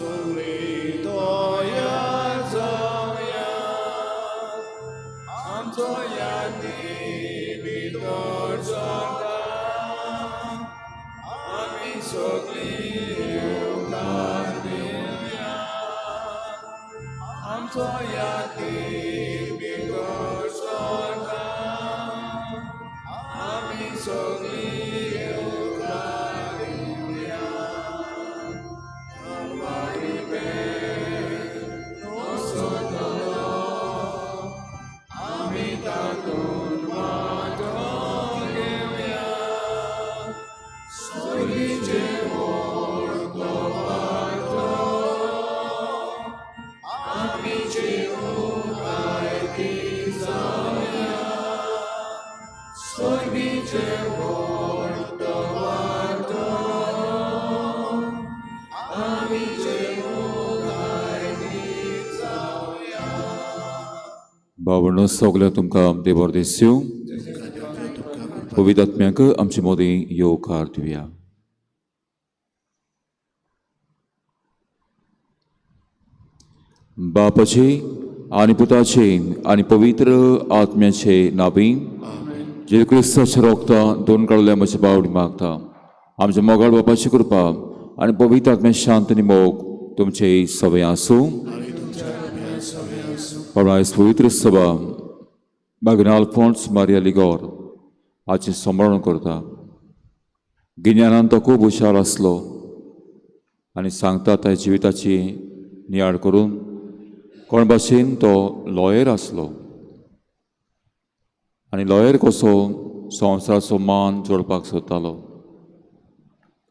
सगळीं तयार जावया आमचो यादी भितर सरता आमी सगळीं येवकार दिवया आमचो यादी भितर सरता आमी सगळीं येवकार दिवया कलवारी नुसतलो आमी तातूंत वांटो घेवया सगळींचे व्हड तो वांटो आमी जेवूंक जावया सगळींचे व्हड तो वांटो आमी जेवूंक जावया. बावडनो सगळ्या तुमकां देव बरें दिसूं. पवित्र आत्म्याक आमचे मदीं येवकार दिवया. बापाचे आनी पुताचे आनी पवित्र आत्म्याचे नावी जेजू क्रिस्ताच्या रोगता दोन काडल्या म्हज्या बावडी मागता. आमच्या मोगाळ बापाची कृपा आनी पवित्र आत्म्या शांत आनी मोग तुमचे सवय आसूं. बाबा आयज पवित्र सभा बागीन आल्फोन्स मारिया लिगोर हाचें स्मरण करता. गिन्यानान तो खूब हुशार आसलो आनी सांगता त्या जिविताची नियाळ करून कोण भाशेन तो लॉयर आसलो आनी लॉयर कसो संवसाराचो मान जोडपाक सोदतालो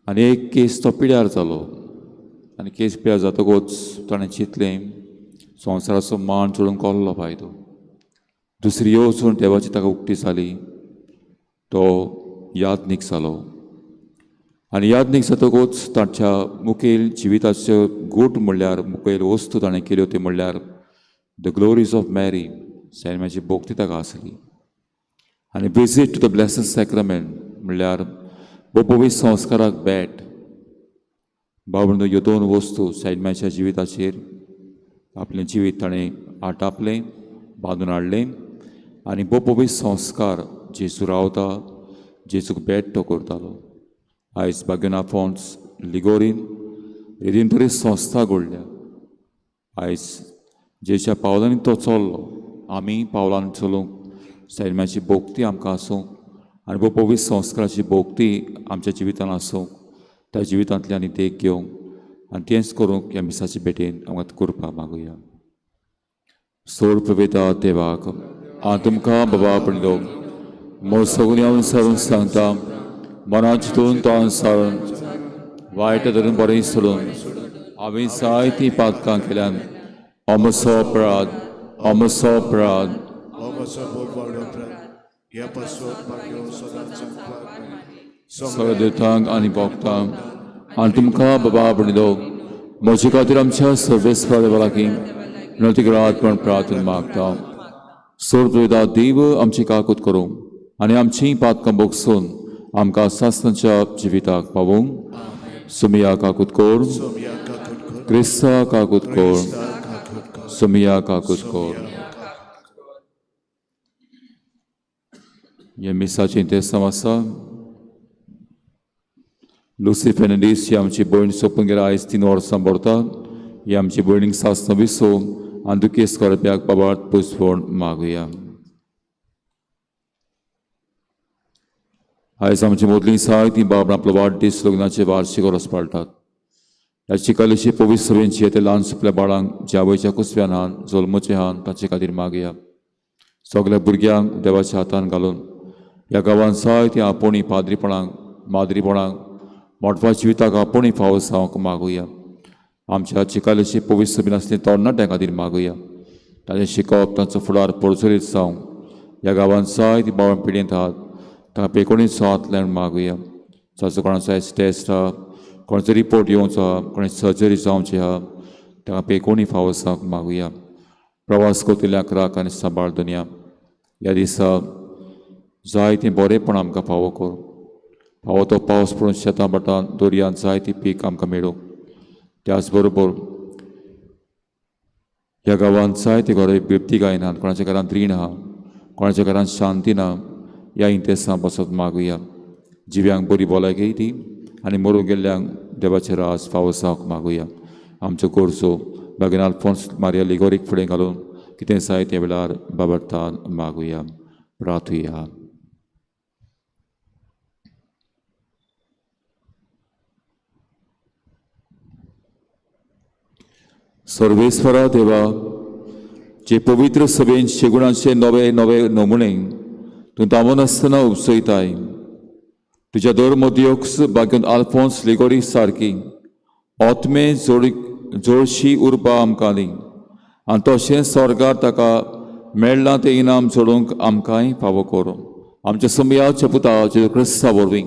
आनी एक केस तो पिड्यार जालो आनी केस पिड्यार जातकूच ताणें चिंतलें संवसाराचो मान जोडून कसलो फायदो. दुसरी येवजण देवाची ताका उक्ती जाली, तो याज्ञीक जालो आनी याज्ञीक जातकूच ताच्या मुखेल जिविताच्यो गूट म्हणल्यार मुखेल वस्तू ताणें केल्यो त्यो म्हणल्यार the glories of Mary, सैन्याची भोक्ती ताका आसली आनी visit to the blessed sacrament म्हणल्यार बोपोवी संस्काराक भेट. बाबा ह्यो दोन वस्तू सैन्याच्या जिविताचेर आपलें जिवीत ताणें आटापलें, बांदून हाडलें आनी बोपोवी संस्कार जेजू रावता जेजूक भेट तो करतालो. आयज बागेन आफोन्स लिगोरीन रिदिंतरी संस्था घडल्या. आयज जेच्या पावलांनी तो चल्लो आमी पावलांनी चलूंक सैमाची भोक्ती आमकां आसूंक आनी बोपोवी संस्काराची भोक्ती आमच्या जिवितान आसूंक त्या जिवितांतल्यान देख घेवंक आनी तेंच करूंक ह्या मिसाचे भेटेन आमकां कृपा मागुया. सोड प्रवेता देवाक हांव तुमकां बाबा पडलो म्हूण सगळीं हांव सारून सांगता मनां चिंतून तो सारून वायट धरून बरें सोडून हांवें जायतीं पातकां केल्यान. अमसो अपराध, अमसो अपराध, सगळ्या देवतांक आनी भक्तांक आनी तुमकां बाबा पडलो म्हजे खातीर आमच्या सर्वेस्पर देवा लागीं नतीक रात म्हण प्रार्थना मागता. सोड देव आमची काकूत करूं आनी आमचीं पातकां भोगसून आमकां सासणाच्या जिविताक पावोवंक. सुमिया काकूत कोर, क्रिस्ता काकूत कोर, सुमिया काकूत कोर. हे मिसाचें तेस्तांव आसा. लुसी फेर्नांडीस ही आमची भयण सोंपून गेल्या आयज 3 वर्सां भरता. ही आमची भयणीक सासणां विसो आनी दुखेस्त करप्याक बाबात पुसवण मागुया. आयज आमची मदलीं जायतीं बाबरां आपलो वाडदीस लग्नाचे वार्षिक वर्स पाळटात. ह्या चिकालेची पवित्र सभेंची ते ल्हान सुपल्या बाळांक ज्या आवयच्या कुसव्यान हान जल्मचे हान ताचे खातीर मागया. सगल्या भुरग्यांक देवाच्या हातान घालून ह्या गांवांत जायतीं आपोवणी पाद्रीपणाक माद्रीपणाक मोटवा जिविताक आपोवणी फावो जावंक मागुया. आमच्या चिकालेची पवित्र सभेन आसली तरणाट्यां खातीर मागुया. तांचें शिकप तांचो फुडार प्रज्वलीत जावंक ह्या गांवांत जायतीं बावळ पिडेंत आहात तांकां पेकोणीचो हातल्यान मागुया. जाचो कोणाचो आयज टेस्ट आहा, कोणाचो रिपोर्ट येवचो आहा, कोणाची सर्जरी जावची आहा तांकां पेकोणी फावो जावंक मागुया. प्रवास करतल्यांक राख आनी सांबाळ दुनिया. ह्या दिसा जायतीं बरेंपण आमकां फावो कर. फावो तो पावस पडून शेतां भाटां दर्यांत जायतीं पीक आमकां मेळूं. त्याच बरोबर ह्या गांवांत जायते घरा बेबती गायनात, कोणाच्या घरांत रीण आहा, कोणाच्या घरांत शांती ना, ह्या इंतेसां पासत मागुया. जिव्यांक बरी भलायकी दी आनी मरूंक गेल्ल्यांक देवाचे राज फावो जावंक मागुया. आमच्यो गरजो बागेन आल्फोन्स मारिया लिगोरीक फुडें घालून कितें जाय त्या वेळार बाबडतान मागुया. प्रार्थुया. सर्वेस्वरा देवा, जे पवित्र सभेन शेगुणाचे नवे नवे नमुने तूं दामनासतना उपसयताय, तुज्या धर्मोद्योक्स बागेन आल्फोन्स लिगोरी सारकी आत्मे जोडशी उर्बा आमकां दी आनी तशें स्वर्गार ताका मेळ्ळां तें इनाम जोडूंक आमकांय फावो करूं. आमच्या समयाच्या पुता जेजू क्रिस्ता वरवीं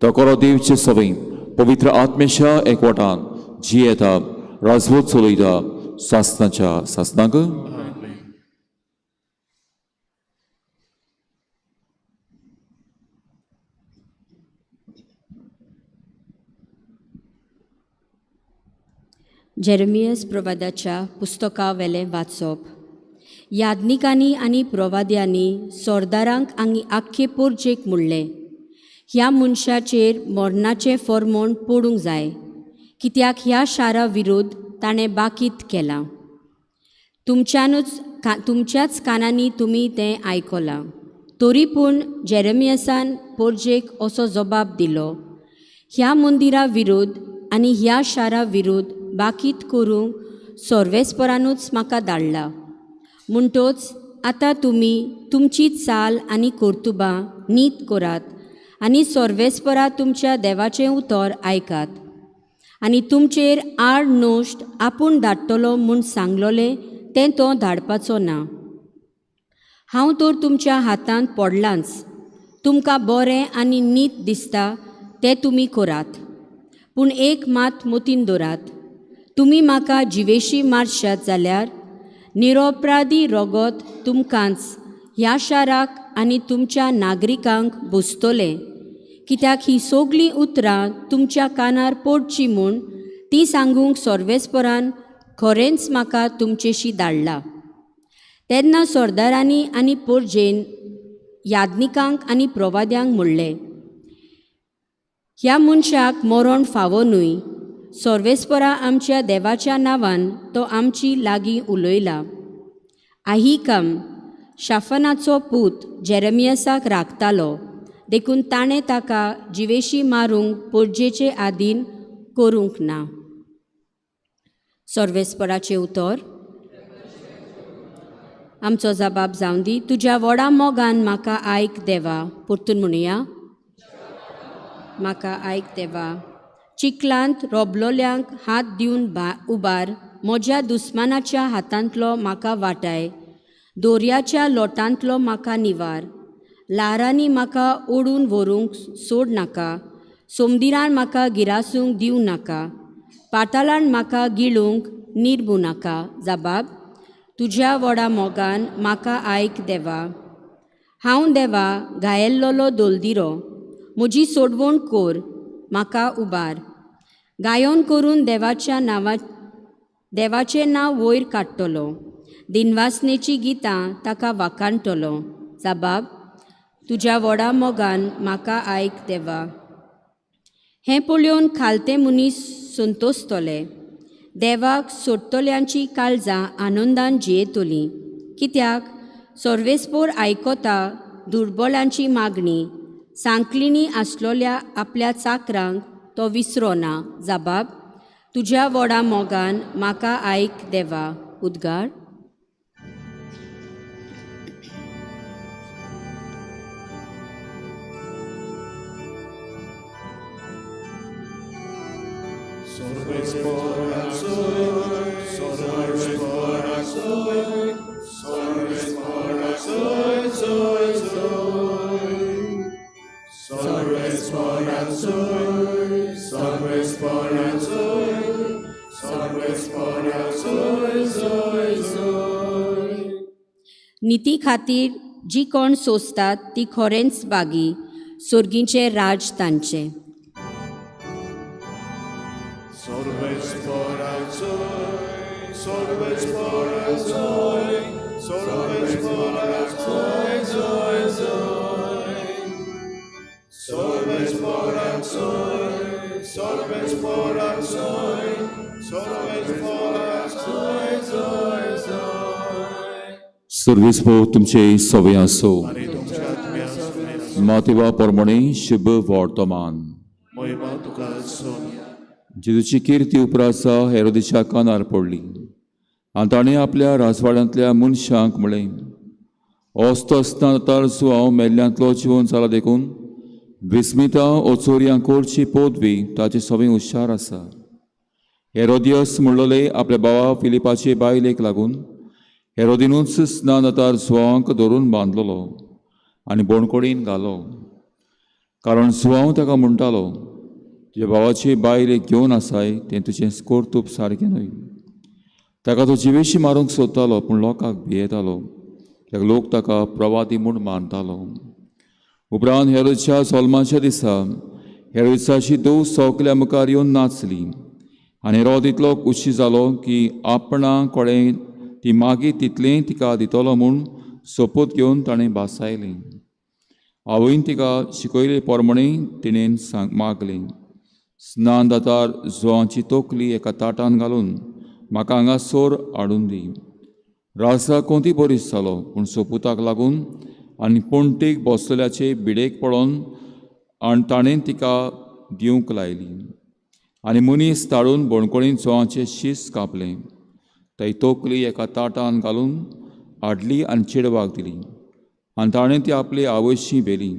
तो करो दिवचे सवय पवित्र आत्मेच्या एकवटान जियेता राजवत चलयता सासनाच्या सासनाक. जेरेमियस प्रवादाच्या पुस्तका वेलें वाचप. याज्ञिकांनी आनी प्रवाद्यांनी सरदारांक आनी आख्खे पोरजेक म्हणलें, ह्या मनशाचेर मरणाचें फॉर्मोण पडूंक जाय, कित्याक ह्या शारा विरुद्ध ताणें बाकीत केलां. तुमच्याच कानांनी तुमी तें आयकलां. तरी पूण जेरेमियसान पोरजेक असो जबाब दिलो, ह्या मंदिरा विरुद्ध आनी ह्या शारा विरुद्ध बाकीत करूंक सर्वेस्परानूच म्हाका धाडला. म्हणटोच आतां तुमी तुमची चाल आनी कर्तुबां नीत करात आनी सर्वेस्परा तुमच्या देवाचें उतर आयकात आनी तुमचेर आड नश्ट आपूण धाडटलो म्हूण सांगलोलें तें तो धाडपाचो ना. हांव तर तुमच्या हातांत पडलांच. तुमकां बरें आनी नीत दिसता तें तुमी करात, पूण एक मात मतीन दवरात, तुमी म्हाका जिवेशी मारशात जाल्यार निरोपराधी रगत तुमकांच ह्या शाराक आनी तुमच्या नागरिकांक बसतलें, कित्याक ही सगळीं उतरां तुमच्या कानार पडचीं म्हूण ती सांगूंक सर्वेस्परान खरेंच म्हाका तुमचेशी धाडला. तेन्ना सरदारांनी आनी पोरजेन याज्ञिकांक आनी प्रवाद्यांक म्हणलें, ह्या मनशाक मरण फावो न्हय. सर्वेस्परा आमच्या देवाच्या नांवान तो आमची लागीं उलयला. आहिकम शाफनाचो पूत जेरेमियसाक राखतालो, देखून ताणें ताका जिवेशी मारूंक पोरजेचे आदीन करूंक ना. सर्वेस्पराचें उतर. आमचो जबाब जावं दी, तुज्या व्हडा मोगान म्हाका आयक देवा. परतून म्हणुया, म्हाका आयक देवा. चिखलांत रोबलोल्यांक हात दिवन उबार, म्हज्या दुस्मानाच्या हातांतलो म्हाका वाटाय, दोरयाच्या लोटांतलो म्हाका निवार. ल्हारांनी म्हाका ओडून व्हरूंक सोड नाका, सोमदिरान म्हाका गिरासूंक दिवं नाका, पातालान म्हाका गिळूंक निर्मू नाका. जबाब, तुज्या व्हडा मोगान म्हाका आयक देवा. हांव देवा घायल्लोलो दोलदिरो, म्हजी सोडवण कोर, म्हाका उबार. गायन करून देवाच्या नांवा देवाचें नांव वयर काडटलो, दिनवासनेची गितां ताका वाखाणटलो. जबाब, तुज्या व्हडा मोगान म्हाका आयक देवा. हें पळोवन खालते मनीस संतोसतले, देवाक सोडटल्यांची काळजां आनंदान जियेतलीं, कित्याक सर्वेस्पोर आयकता दुर्बलांची मागणी, सांकलिणी आसलोल्या आपल्या चाकरांक तो विसरो ना. जबाब, तुज्या व्हडा मोगान म्हाका आयक देवा. उद्गार. निती खातीर जी कोण सोंसतात ती खरेंच बागी, सोर्गीचें राज तांचें. zoy, Sorvespora zoy, Sorvespora zoy, zoy, zoy. Sorvespora zoy, Sorvespora zoy, Sorvespora zoy, zoy, zoy. सर्वेस्पो तुमचे सवे आसो. आनी तुमच्या आत्म्या मातेवा प्रमाणे शुभ वर्तमान. महिमा तुका सोम्या. जेजूची किर्ती उपरासा हेरोदीच्या कानार पडली आनी ताणें आपल्या राजवाड्यांतल्या मनशांक म्हळें, अस्त आसतना तारसो हांव मेल्ल्यांतलो जिवन जाला देखून विस्मिता ओचोरयां करची पदवी ताचे सगळें हुशार आसा. हेरोदियस म्हणलोले आपल्या भावा फिलिपाचे बायलेक लागून हेरोदिनूच स्नानतार सुवांक धरून बांदलेलो आनी बोणकोडीन घालो, कारण सुवांव ताका म्हणटालो, तुज्या भावाची बायलेक घेवन आसाय तें तुजें कर्तूप सारकें न्हय. ताका तो जिवेशी मारूंक सोदतालो, पूण लोकांक भियेतालो, कित्याक लोक ताका प्रवादी म्हूण मानतालो. उपरांत हेरोदच्या सोलमाच्या दिसा हेरोदिसाची दोव सगल्या मुखार येवन नाचली आनी हेरोद इतलो खुशी जालो की आपणा कडेन ती मागीर तितलें तिका दितलो म्हूण सोपूत घेवन ताणें भासायली. आवयन तिका शिकयले प्रमाणे तिणें सांग मागलें, स्नान दातार जुवांची तोकली एका ताटान घालून म्हाका हांगासर हाडून दी. राजा कोंती बरीस जालो, पूण सोपुताक लागून आनी पणटीक बसलेल्याचे बिडेक पळोवन आनी ताणें तिका दिवंक लायली. आनी मनीस ताडून बोणकोळीन चोवाचें शीस कापलें, थंय तोकली एका ताटान घालून हाडली आनी चेडवाक दिली आनी ताणें ती आपली आवयशी व्हेली.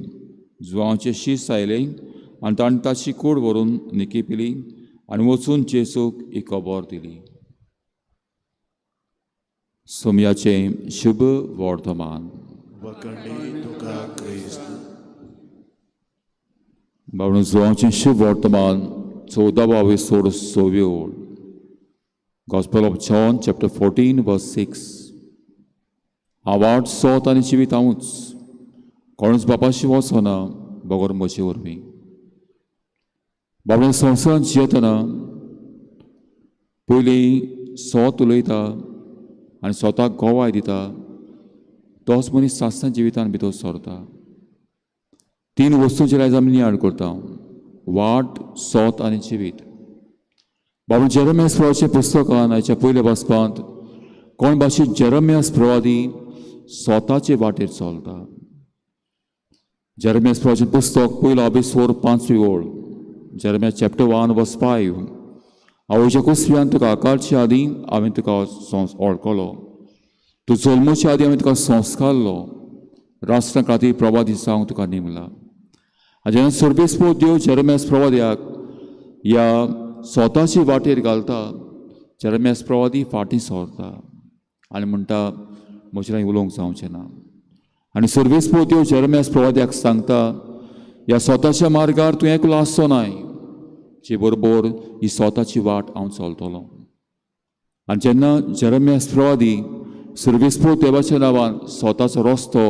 जुवांचें शीस आयलें आनी ताणें ताची कूड व्हरून निकिपिली आनी वचून जेजूक ही खबर दिली. सोमयाचें शुभ वर्तमान. वखंडी तुका क्रिस्त. बाबणू जुवांचें शुभ वर्तमान 14 सोड 6 ओळ. Gospel of John chapter 14 verse 6. आवाज सोत आनी जिवीत हांवूच, कोणूच बापाशी वचना बगर म्हजे वरवीं. बाबड्या संवसारांत जियेतना पयलीं सोत उलयता आनी स्वताक गोवाय दिता, तोच मनीस सासणां जिवितान भितर सरता. 3 वस्तूंचेर आयज आमी नियाळ करता, वाट, सोत आनी जिवीत. बाबा जेरमियास प्रवाच्या पुस्तकान आयच्या पयल्या वाचपांत कोण भाशेन जेरमियास प्रवादी स्वताचे वाटेर चलता. जेरमियास प्रवाचें पुस्तक पयलो अभिसोर 5वी ओळ, जेरमियास चॅप्टर 1 वर्स 5. आवयच्या कुसव्यान तुका आकारचे आदीं हांवें तुका वळखलो, तूं जल्मचे आदीं हांवें तुका संस्कारलो, राष्ट्रा खातीर प्रवादी जावंक तुका नेमला. आनी जेन्ना सर्वेस्पो देव जेरमियास प्रवाद्याक ह्या स्वताचे वाटेर घालता, जेरमियास प्रवादी फाटीं सरता आनी म्हणटा म्हजें लागीं उलोवंक जावचें ना. आनी सर्वेस्पो देव जेरमियास प्रवाद्याक सांगता, ह्या स्वताच्या मार्गार तूं एकलो आसचो नाय, जे बरोबर ही स्वताची वाट हांव चलतलो. आनी जेन्ना जेरमियास प्रवादी सर्वेस्पो देवाच्या नांवान स्वताचो रस्तो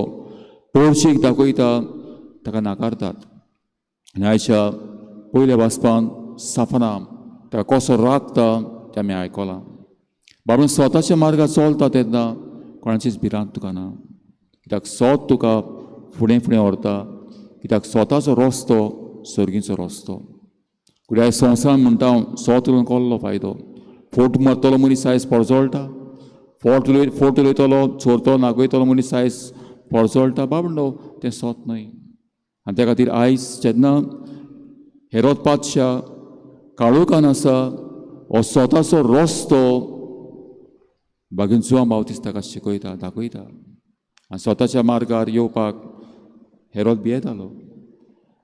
पळोवचेक दाखयता, ताका नाकारतात. आनी आयच्या पयल्या वाचपान साफना ताका कसो राखता तें आमी आयकलां. बाबा स्वताच्या मार्गार चलता तेन्ना कोणाचीच भिरांत तुका ना, कित्याक स्वत तुका फुडें फुडें व्हरता, कित्याक स्वताचो रस्तो सर्गीचो रस्तो. कुड्या संवसारान म्हणटा हांव स्वत उलोवन कसलो फायदो, फोट मारतलो मनीस आयज परजळटा, फोट उलयतलो चोरतलो नागयतलो मनीस आयज परजळटा. बाबा तें स्वत न्हय. आनी त्या खातीर आयज जेन्ना हेरोद पातशा काळोखान आसा, हो स्वताचो रस्तो बागीन जुवां बावतीस ताका शिकयता दाखयता आनी स्वताच्या मार्गार येवपाक हेरोद भियेतालो.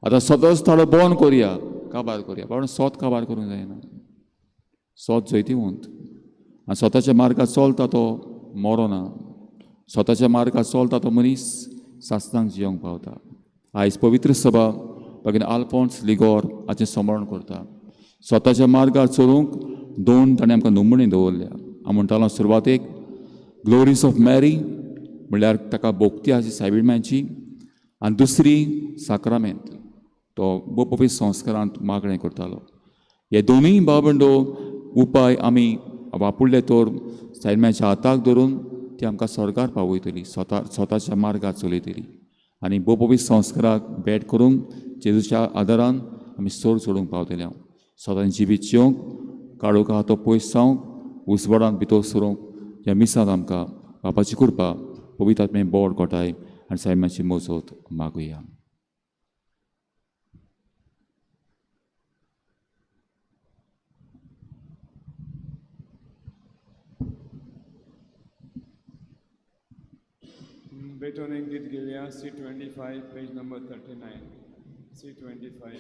आतां स्वताचो ताळो बंद करुया, काबार करुया, पूण स्वत काबार करूंक जायना. स्वत जैतिवंत आनी स्वताच्या मार्गार चलता तो मरोना, स्वताच्या मार्गार चलता तो मनीस सासणाक जियोंक पावता. आयज पवित्र सभा बागीन आल्फोन्स लिगोर हाचें स्मरण करता. स्वताच्या मार्गार चलूंक 2 ताणें आमकां नमुणे दवरल्या. हांव म्हणटालो सुरवातेक ग्लोरीज ऑफ मॅरी म्हणल्यार ताका भोक्ती आसा सायबीण मायची, आनी दुसरी साक्रामेंत, तो पवित्र संस्कारांत मागणें करतालो. हे दोनूय भावबंडो उपाय आमी वापुडले तर सायम्याच्या हाताक धरून ती आमकां स्वर्गार पावयतली, स्वताच्या मार्गार चलयतली. आनी भोव संस्काराक भेट करूंक जेजूच्या आदारान आमी सोड सोडूंक पावतले. हांव स्वताचें जिवीत जिवंक काळोखा हातो पयस जावंक उजवाडान भितर सरूंक ह्या मिसांत आमकां बापाची कृपा पवित्र आत्मे बोड कोटाय आनी सायमाची मजत मागुया. Betoning Git Gilia, C25, page number 39. C25.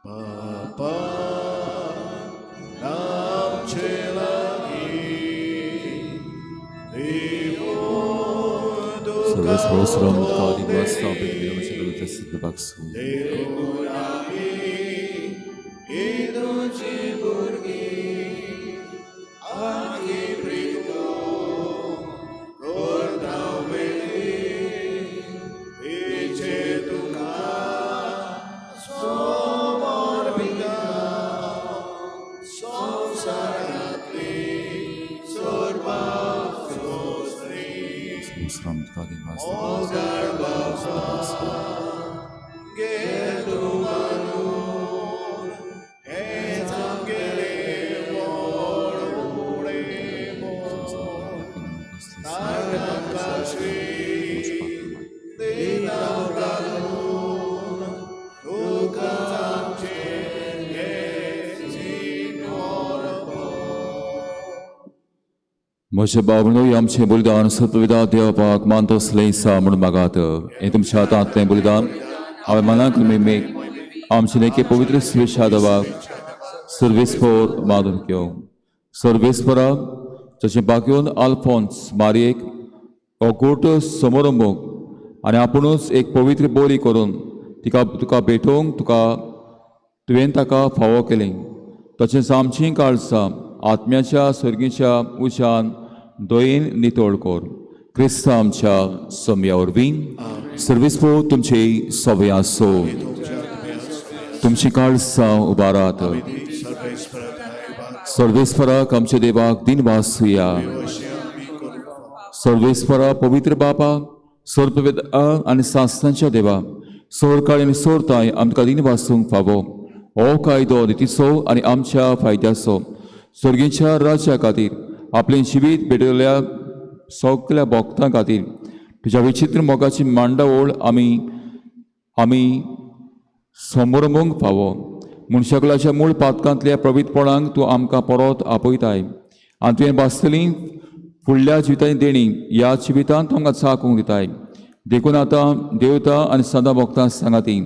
Papa, Namche लागी देवो देखून आमी इंदूची भुरगीं आनी प्रितो करता वेळी तिचे तुका समर्पिता संवसारांतली सर्वां सोंसली. मोगाळ बाबा घे तूं मानून हेंच आमगेलें व्हड उणेपण. नारकांत श्री दिना घालून तुकाच आमचें हें चिन्ह. म्हज्या बाबनो आमचें बलिदान सत्वविदा देवपाक मानतसलें सा म्हणून मागात. हें तुमच्या हातांतलें बलिदान हांवें मनाक मेक आमचे लेखे पवित्र स्वेच्छा दवाक सर्वेस्पोर मागून घेवं. सर्वेस्परा जशें बागयोन आल्फोन्स मारयेक गोट समरंभूंक आनी आपुणूच एक पवित्र बोली करून तिका तुका भेटोवंक तुका तुवें ताका फावो केलें. तशेंच आमचीं काळसां आत्म्याच्या सर्गीच्या उशान दोयेन नितळ कर. क्रिस्त आमच्या सम्या वरवीं सर्वेस्पो तुमचे सवे आसो. तुमची काळसां उबारात. सर्वेस्पराक आमच्या देवाक दिन वासुया. सर्वेस्परा पवित्र बापा सर्पवेद आनी सासनाच्या देवा सोरकाळ आनी सोरताय आमकां दिन वासूंक फावो. हो कायदो रितीचो आनी आमच्या फायद्याचो सर्गीच्या राज्या खातीर आपलें जिवीत भेटयल्ल्या सगल्या भक्तां खातीर तुज्या विचित्र मोगाची मांडावळ आमी आमी समरंभूंक फावो. मनशाकुलाच्या मूळ पातकांतल्या पवित्रपणाक तूं आमकां परत आपयताय आनी तुवें भासतली फुडल्या जिविताची देणी ह्या जिवितांत तूं आमकां चाकूंक दिताय. देखून आतां देवता आनी सदां भक्तां सांगाती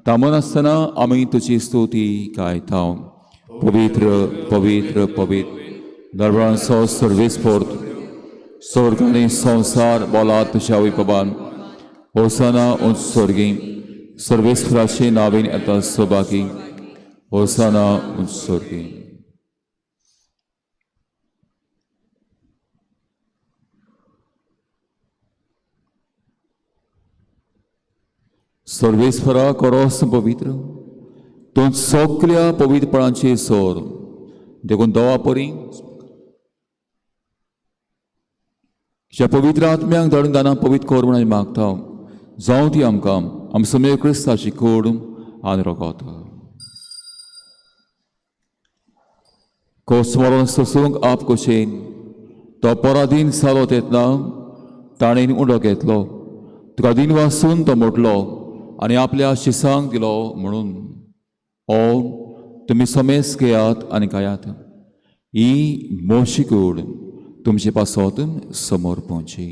थांबनासतना आमी तुजी स्तुती गायता. पवित्र पवित्र पवित्र दरबारांचो सर्वेस्पोर्त स्वर्ग आनी संवसार बोला तुज्या वैभवान. होसाना उंच स्वर्गी सर्वेस्पराचे नावेन येता सौभागी. होसाना उंच स्वर्गी. सर्वेस्परा करोस पवित्र तूं सगल्या पवित्रपणाचे सोर. देखून दवा परी ज्या पवित्र आत्म्यांक धाडून दानां पवित्र कर म्हूण आमी मागता. जावं ती आमकां आमचो मेळ क्रिस्ताची कोड आनी रोगत. कोस मरण सोसूंक आप कशेन तो पराधीन जालो तेन्ना ताणें उडो घेतलो. तुका दिन वासून तो मोडलो आनी आपल्या शिसांक दिलो म्हणून ओ तुमी समेस घेयात आनी गायात. ही मोशी कूड तुमचे पासत समोर पोवची.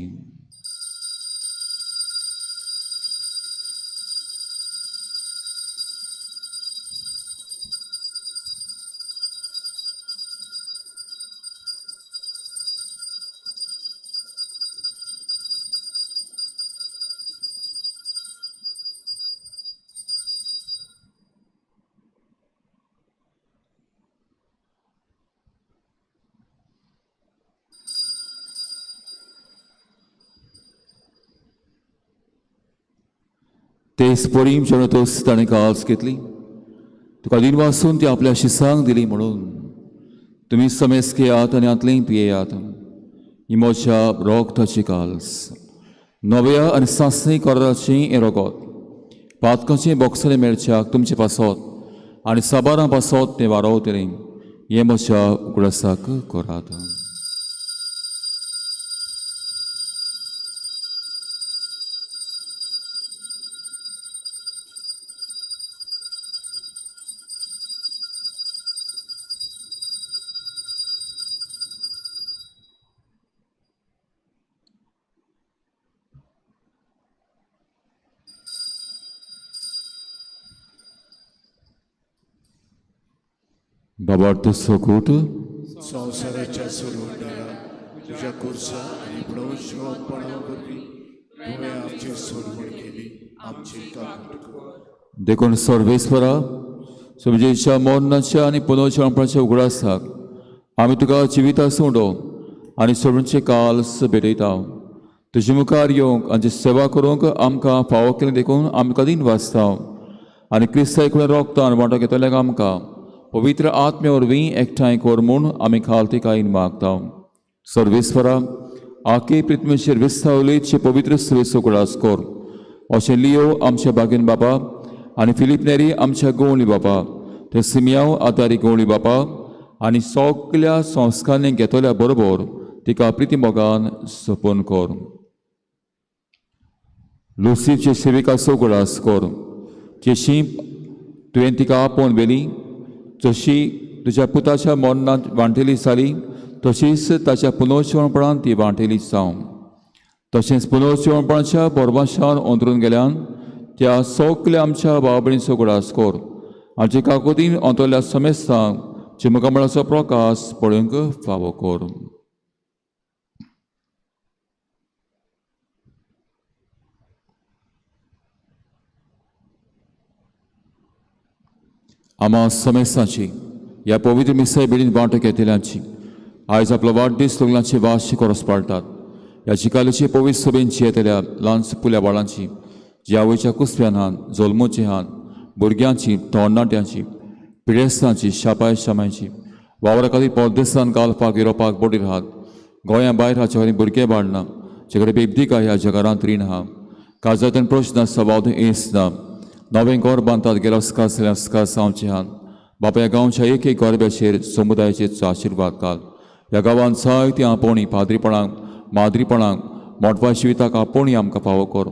तेच परीम जेवणतोच ताणें काल्स घेतली, तुका दिनवासून ती आपल्या शिसांक दिली म्हणून तुमी समेस घेयात आनी हांतलें पियेयात. ही म्हज्या रोगताची काल्स, नव्या आनी सासणी कराराची हें रोगत. पातकांचें बोगसलें मेळच्याक तुमचे पासत आनी साबारां पासत तें वारोवतलें. हें म्हज्या उगडासाक करात. बाबार्थ सोकूट संवसाराच्या सोडवणारा तुज्या खुर्सा आनी प्रवचपणा वरवीं तुवें आमची सोडवण केली, आमची काकूट कर. देखून सर्वेस्वरा, समजेच्या मरणाच्या आनी पुनर्जन्मपणाच्या उगडासाक आमी तुका जिविता सोडो आनी सोडूनचे काल्स भेटयता. तुजे मुखार येवंक आनी सेवा करूंक आमकां फावो केलें देखून आमकां दिन वाचता आनी क्रिस्ता एकूण रोगतान वांटो घेतल्याक आमकां पवित्र आत्म्या वरवीं एकठांय कर म्हूण आमी खालतिकायेन मागता. सर्वेस्वरा, आके पृथ्वीचेर विस्तावलेचे पवित्र सुवेचो उगडास कर. अशें लियो आमच्या बागेन बाबा आनी फिलीप नेरी आमच्या गवळी बाबा, ते सिमियांव आदारी गवळी बाबा आनी सगल्या संस्कारांनी घेतल्या बरोबर तिका प्रिती मोगान सपन कर. लुसीचे सेविकाचो उगडास कर, जशी तुवें तिका आपोवन व्हेली, जशी तुज्या पुताच्या मरणांत वांटेली जाली तशीच ताच्या पुनर्जिवणपणान ती वांटेली जावं. तशेंच पुनर्जिवणपणाच्या बोरबाशान अंतरून गेल्यान त्या सगल्या आमच्या भाव भयणीचो उगडास कर. आमचे काकुतीन अंतरल्या समेस्तांक चिमकमळाचो प्रकाश पळोवंक फावो कर. आमा समेस्तांची ह्या पवित्र मिसाय बेडीन वांटो घेतल्यांची आयज आपलो वाडदीस लग्नाची वाशी कोरस पाळटात. ह्या चिकालीची पवित्र सभेंची येतल्या ल्हान पुल्या बाळांची, जी आवयच्या कुसव्यान हान जल्मोची हान भुरग्यांची, तरणाट्यांची, पिडेस्तांची, शापाय शामायची, वावरा खातीर परदेसान गालपाक युरोपाक बोटीर आहात, गोंया भायर हाचे कडेन भुरगे बाळना, जे कडेन बेबदीका ह्या जगारांत रीण आहा, काजांतल्यान प्रश्न आसा वावदू येस ना, नवें घर बांदतात गेलोस्का सेलेस्का जावचें आहात. बापा ह्या गांवच्या एक एक गोरब्याचेर समुदायाचेर आशिर्वाद घाल. ह्या गांवांत जायतीं आपोवणी पाद्रीपणाक, माद्रीपणाक, मोटवा जिविताक आपोवणी आमकां फावो कर.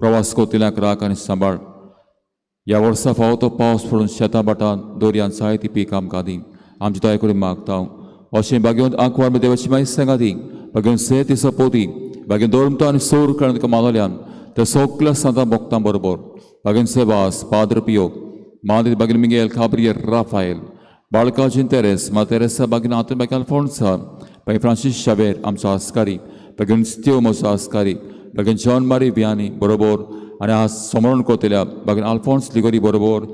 प्रवास कोतिल्याक राख आनी सांबाळ. ह्या वर्सा फावो तो पावस पडून शेतां भाटां दर्यांत जायती पीक आमकां दी. आमची दया करून मागता. अशें बागेवन आंकवार देवाची मागीर सांगा दी, बागेवन सेत सपोती, बागेवन धर्मतो आनी सोर करून तुका मानवल्यान त्या सगल्या सांतां भोगतां बरोबर बागेवन सेवास पाद्र पियो माद्री बागेन मिगेल खाब्रियर राफायल बाळकाजीन तेरेस मा तेरेसा बागेन आतून बागेन अल्फोन्सा बागेन फ्रांसीस शावेर आमचो आस्कारी बागेन स्त्यो म्हजो आस्कारी बागेन जॉन मारी वियानी बरोबर आनी आज समरण कोतल्या बागेन आल्फोन्स लिगोरी बरोबर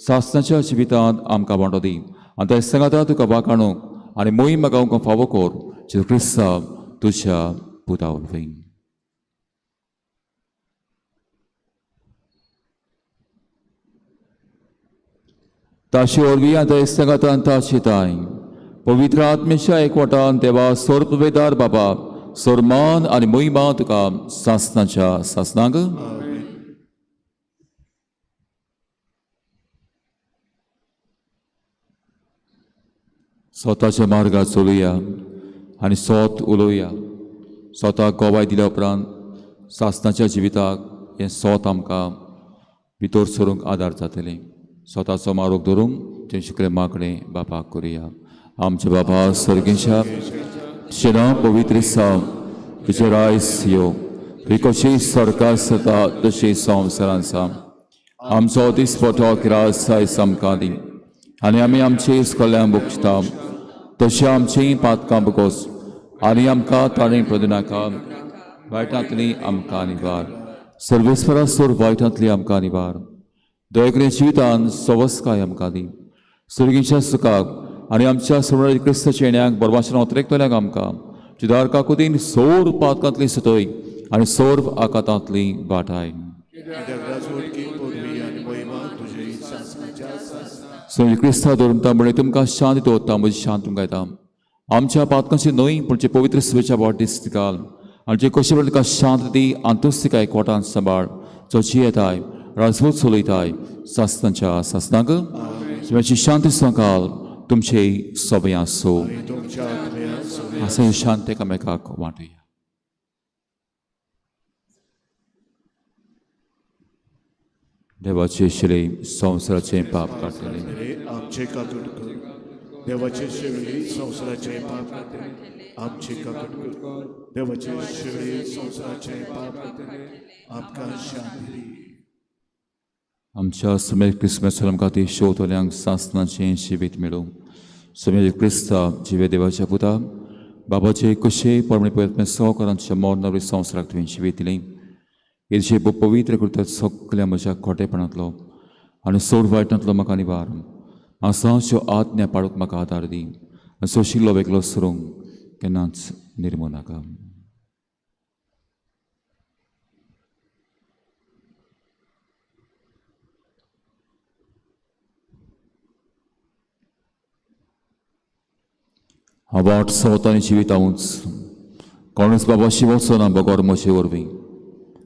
सासनाच्या जिवितांत आमकां वांटो दी आनी त्या सांगाता तुका वाकाणूंक आनी मोहीम गावंक फावो कर जेजू क्रिस्तांव तुज्या पुता वरवीं. ताशी वरवीं आतां सांगातान ताशी ताय पवित्र आत्मेच्या एकवटान देवा सोर्पवेदार बाबा सोरमान आनी मोहिमा तुका सासनाच्या सासनाक. स्वताच्या मार्गार चलुया आनी सोत उलोवया. स्वताक गोवाय दिल्या उपरांत सासनाच्या जिविताक हें सोत आमकां भितर सरूंक आदार जातलें. स्वताचो मारोग धरूंक तें शुक्रे मागणें बापाक करुया. आमच्या बाबा सर्गेच्या शेणा पवित्र साव तुजें रायस यो, तुजी कशी सरकार जाता तशी संवसारान साव. आमचो दिसपटो किरास आयज आमकां दी आनी आमी आमची इस्कोल्यां बगता तशें आमचीं पातकां बगोस आनी आमकां ताणें प्रदिनाका वायटांतली आमकां निवार. सर्वेस्वरा सोर वायटांतली आमकां निवार. दयकरे जिवितान सवस्काय आमकां दी. सुर्गीच्या सुखाक आनी आमच्या सोडणारी क्रिस्ताच्या येण्याक बरवाशन ओतरेकतल्याक आमकां जुदार काकुतीन सोर पातकांतली सतय आनी सोर आकातांतली वाटाय. कित्याक राजवटकी सोनी क्रिस्ता दवरता म्हळें तुमकां शांत दवरता, म्हजी शांत तुमकां येता. आमच्या पातकांची न्हय पूण जे पवित्र सभेच्या वाट दिस्त घाल आनी जे कशें बरें तुका शांत दी आनी तूंच तिका एकवटान सांबाळ, जो जियेताय राजवत चलयताय सासनाच्या सासनाक. शिवाची शांती सांगाल तुमचे सगळे आसूं. आनी तुमच्या आत्म्यान सगळें. असें शांत एकामेकाक वांटुया. देवाचे शिले संवसाराचें पाप काडटलें. रे आमचे काकट कर. देवाचे शेवडी संवसाराचे पाप काडटले, आमचे काकट कर. देवाचे शेवडी संवसाराचे पाप काडटले, आमकां शांती दी. आमच्या समेत क्रिसमस आमकां ती शोतल्यांक सासनाचें जिवीत मेळूं. समेत क्रिस्ता जिवे देवाच्या पुता बाबाचे कशे परमणे प्रयत्न सहकारांच्या मरणावरी संवसाराक तुवें जिवीत दिलें. हेजे पवित्र करतात सगल्या म्हज्या खोटेपणांतलो आनी सोड वायटांतलो म्हाका निवार. हांव सहच्यो आज्ञा पाळूंक म्हाका आदार दी आनी सोशिल्लो वेगळो सरूंक केन्नाच निर्मू नाका. हांव वाट सोत आनी जिवीत हांवूच, कोणूच बाबाशी वचना बगर म्हजे वरवीं.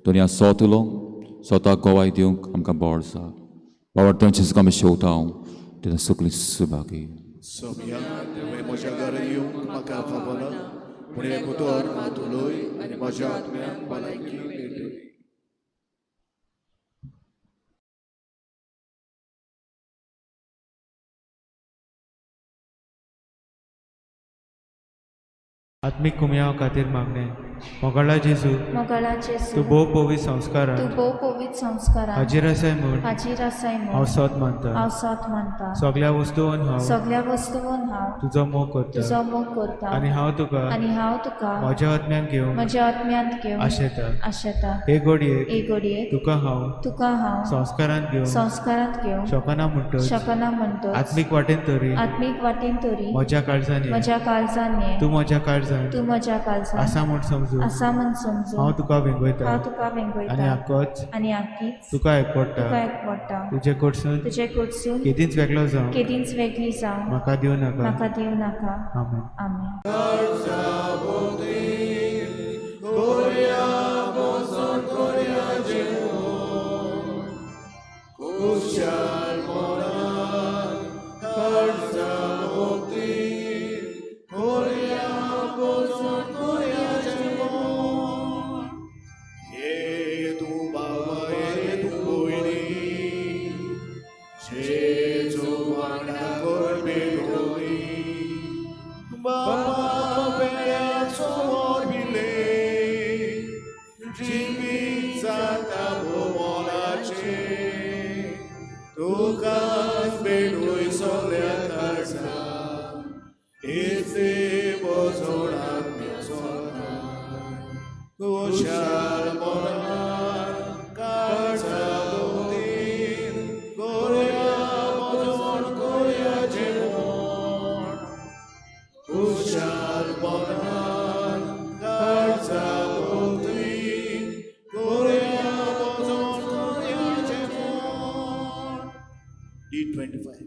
दुनिया सोत उलोवंक स्वताक गवाय दिवंक आमकां बळ आसा. बाबा तांचेच आमी शेवता हांव तेन्ना सगळीं सुभागी. सोम्या, तुवें म्हज्या घरा येवंक म्हाका फावना, पूण एक उतर मात उलय आनी म्हज्या आत्म्याक भलायकी मेळटली. आत्मीक कुमयाव खातीर मागणें. मोगाळा जेजू, मोगाळा जेजू, तूं भोव पवित्र तूं संस्कारान भोव पवित्र संस्कारान हाजीर आसाय म्हूण हाजीर आसाय हांव म्हूण सोद मानता. हांव सोद मानता. सगल्या वस्तून हांव सगल्या वस्तून हांव तुजो मोग करता तुजो मोग करता आनी हांव तुका आनी हांव तुका म्हज्या आत्म्यान घेवंक म्हज्या आत्म्यांत घेवन आशेता. आशेता. हे घडयेक हे घडयेक तुका हांव तुका हांव संस्कारान घेवंक संस्कारांत घेवंक शकना म्हणटच शकना म्हणटच आत्मीक वाटेन तरी आत्मीक वाटेन तरी म्हज्या काळजान ये. म्हज्या काळजान ये. तूं म्हज्या काळजान तूं म्हज्या काळजान आसा म्हूण समजून आसा म्हूण समजून हांव तुका वेंगयता हांव तुका आनी वेंगयता आकोच आनी आकीच तुका एकवटा. तुका एकवटा. तुजे कडसून तुजे कडसून केदींच वेगळो जावं केदींच वेगळी जावं म्हाका दिवं नाका. म्हाका दिवं नाका. आमेन. आमेन. हे तूं बाबा, हे तूं भयणी, जेजू वांगडा कर भेटोवणी. बाबा वेळाचो मोरबिले जिवीत जाता भोवनाचें. तुकाच भेटूय सगल्या काळजान, इथे बजोडाक मेचोना. कुशाल मनान काळजा भोवतीन कोऱ्या बजोण कोऱ्या जेवण. कुशाल मनान काळजा भोवतीन कोऱ्या बजोण कोऱ्या जेवण. D25.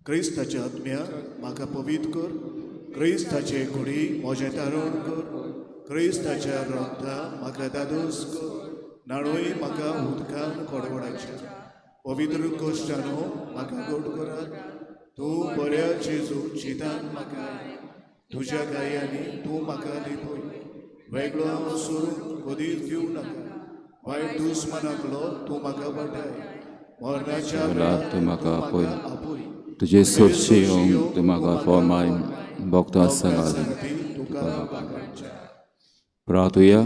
क्रिस्ताच्या आत्म्या म्हाका पवित्र कर. क्रिस्ताचे कुडी म्हजें तारण कर. क्रिस्ताच्या रक्ता म्हाका दादोस कर. नाणूय म्हाका उदकान कोडवडाचें. पवित्र कोश्टानो म्हाका गोड करात. तूं बऱ्या जेजू चितान म्हाका, तुज्या गायांनी तूं म्हाका लिपय. वेगळो हांव सोडून कदीच दिवं नाका. वायट दुस्मानाकलो तूं म्हाका वाटाय. मरणाच्या वेळार तूं म्हाका आपय. आपय. तुजे सोदशे येवंक तूं म्हाका फॉर्माय भोगता सांगाल. तुका बाबाच्या. प्रार्थुया.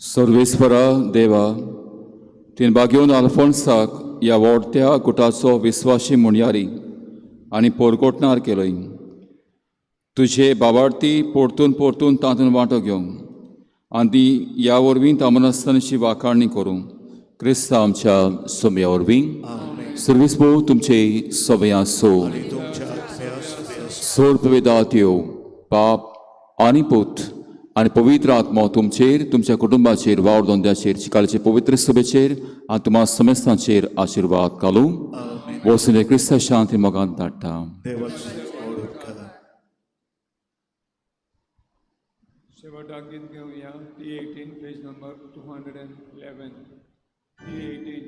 सर्वेस्परा देवा, तुवें बागेवन आल्फोन्साक ह्या वोडत्या गुटाचो विस्वाशी म्हणयारी आनी पोरकोटणार केलोय. तुजे बाबार्थी परतून परतून तातूंत वांटो घेवंक आनी ह्या वरवीं तामनासतानाची वाखाणणी करूं क्रिस्ता आमच्या सोम्या वरवीं. सर्वीस भोव तुमचे सगळे आसूं. आनी तुमच्या आत्म्या सगळे आसूं. सोड वेदात यो बाप आनी पूत आनी पवित्र आत्मो तुमचेर, तुमच्या कुटुंबाचेर, वावर धंद्याचेर, चिकालीचे पवित्र सभेचेर आनी तुमा समेस्तांचेर आशिर्वाद घालूं. वसुंदे क्रिस्ता शांती मोगान धाडटा. देवाचे ओळख. शेवटाक गीत घेवया T18, page number 211. T18.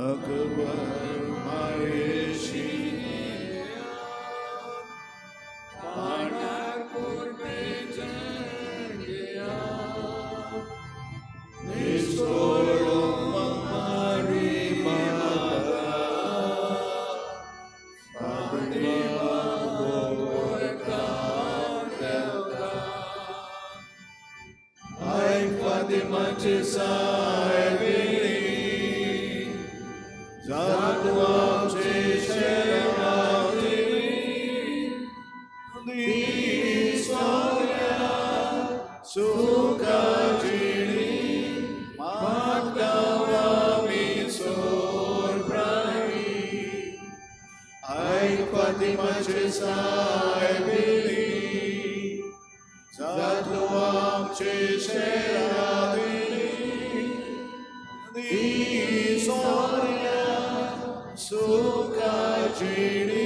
Akbar मायेशी सुखाची.